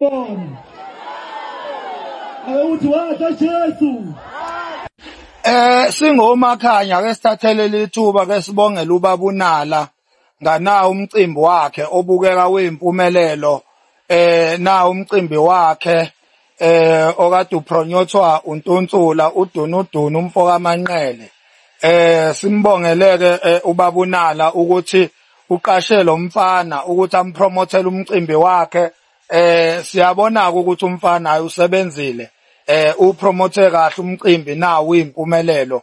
Bona. Ake uthi washa Jesu. Singomakhanya ke sithathele ithuba ke sibongele ubaba uNala ngana umcimbi wakhe obukeka uyimpumelelo. Na umcimbi wakhe okade upromotwa uNtunsula uDunudunu umfoka Manqele. Simbongeleke ubaba uNala ukuthi uqashe lo mfana ukuthi ampromothele umcimbi wakhe. Siyabona ukuthi umfana hayi usebenzile, upromote kahle umcimbi nawo uyimpumelelo.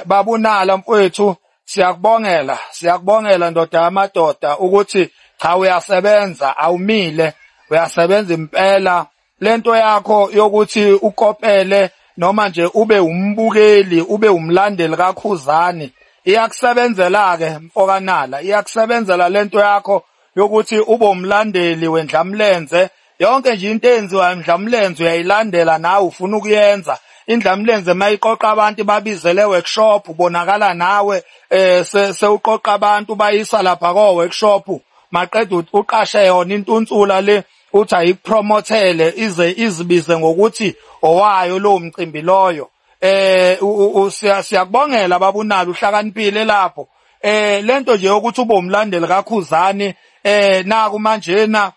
Baba uNala mfowethu, siyakubongela, siyakubongela ndoda yamadoda ukuthi cha uyasebenza, awumile, uyasebenza impela. Lento yakho yokuthi ukopele noma nje ube umbukeli, ube umlandeli kaKhuzani, iyakusebenzela ke mfokaNala, iyakusebenzela lento yakho yokuthi ube umlandeli wendlamlenze. Yonke nje into eyenziwa indlamlenze uyayilandela nawe ufuna ukuyenza. Indlamlenze mayiqoqa abantu babizele workshop, ubonakala nawe sewuqoqa abantu bayisa lapha ko workshop, maqeda uqashe yona intunsula le uthi ayikupromothele ize izibize ngokuthi owayo lo mcimbi loyo. Siyakubongela baba uNala, uhlakaniphile lapho. Lento nje yokuthi ube umlandeli kaKhuzani, naku manjena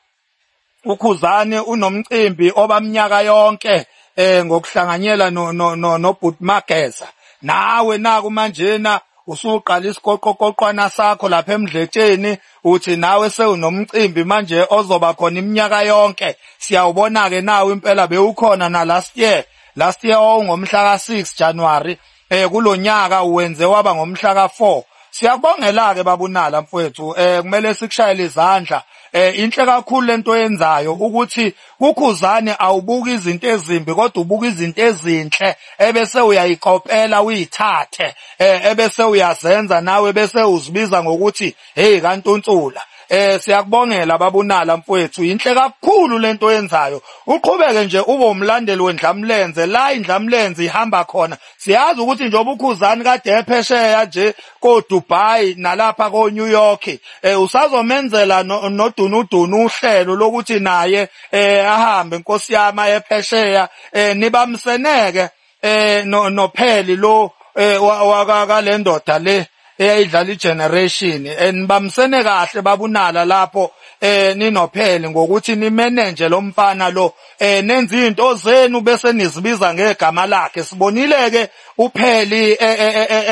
uKhuzani unomcimbi obamnyaka yonke ngokuhlanganyela no Bhut Mageza. Nawe naku manjena usuqala isiqoqoqoqwana sakho lapha emdletsheni, uthi nawe sewunomcimbi manje ozoba khona iminyaka yonke. Siyawubona ke nawe impela bewukhona na last year. Last year owungomhla ka6 January, kulonyaka uwenze waba ngomhla ka4. Siyakubongela ke baba uNala mfowethu, kumele sikushayele izandla. Inhle kakhulu lento oyenzayo ukuthi kuKhuzani awubuki izinto ezimbi kodwa ubuka izinto ezinhle ebese uyayikopela uyithathe, ebese uyazenza nawe bese uzibiza ngokuthi hey kaNtunsula. Siyakubongela baba uNala mfowethu, inhle kakhulu lento oyenzayo. Uqhubeke nje ube umlandeli wendlamlenze la indlamlenze ihamba khona. Siyazi ukuthi njengoba uKhuzani kade ephesheya nje ko Dubai nalapha ko New York, usazomenzela noDunudunu uhlelo lokuthi naye ahambe inkosi yami ephesheya, nibamseneke noPheli lo waka lendoda le eyayidlala igeneration, nibamsene kahle baba uNala lapho ninoPheli ngokuthi nimanage lo mfana lo, nenze izinto zenu bese nizibiza ngegama lakhe. Sibonile ke uPheli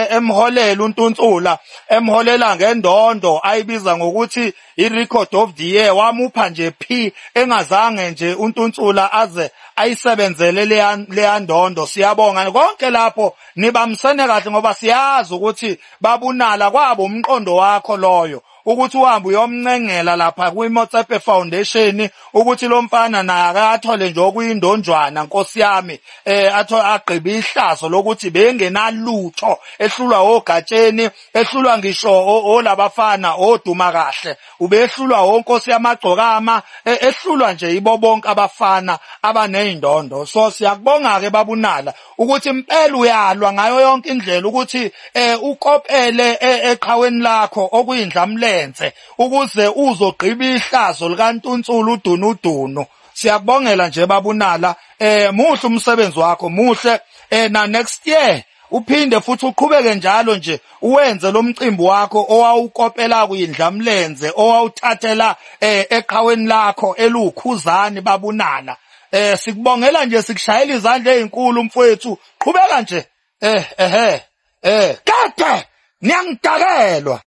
emholela uNtunsula, emholela ngendondo ayibiza ngokuthi i-record of the year, wamupha nje P engazange nje uNtunsula aze ayisebenzele leya ndondo. Siyabonga konke lapho, nibamsene kahle ngoba siyazi ukuthi baba uNala kwabo umqondo wakho loyo ukuthi uhambe uyomncengela lapha kwiMotsepe Foundation ukuthi lo mfana naye akathole nje okuyindonjwana nkosi yami, agqibe ihlazo lokuthi bengenalutho, ehlulwa ogatsheni, ehlulwa ngisho olabafana oduma kahle, ubehlulwa onkosi yamagcokama, ehlulwa nje ibo bonke abafana abanezindondo. So siyakubonga ke baba uNala ukuthi impela uyalwa ngayo yonke indlela ukuthi ukopele eqhaweni lakho okuyindlamlenze ukuze uzogqiba ihlazo likaNtunsula uDunudunu. Siyakubongela nje baba uNala, muhle umsebenzi wakho, muhle. Na next year uphinde futhi uqhubeke njalo nje uwenze lo mcimbi wakho owawukopela kuyindlamlenze, owawuthathela eqhaweni lakho elukhuzani baba uNala. Sikubongela nje, sikushayela izandla ezinkulu mfowethu, qhubeka nje. Kade niyangidakelwa.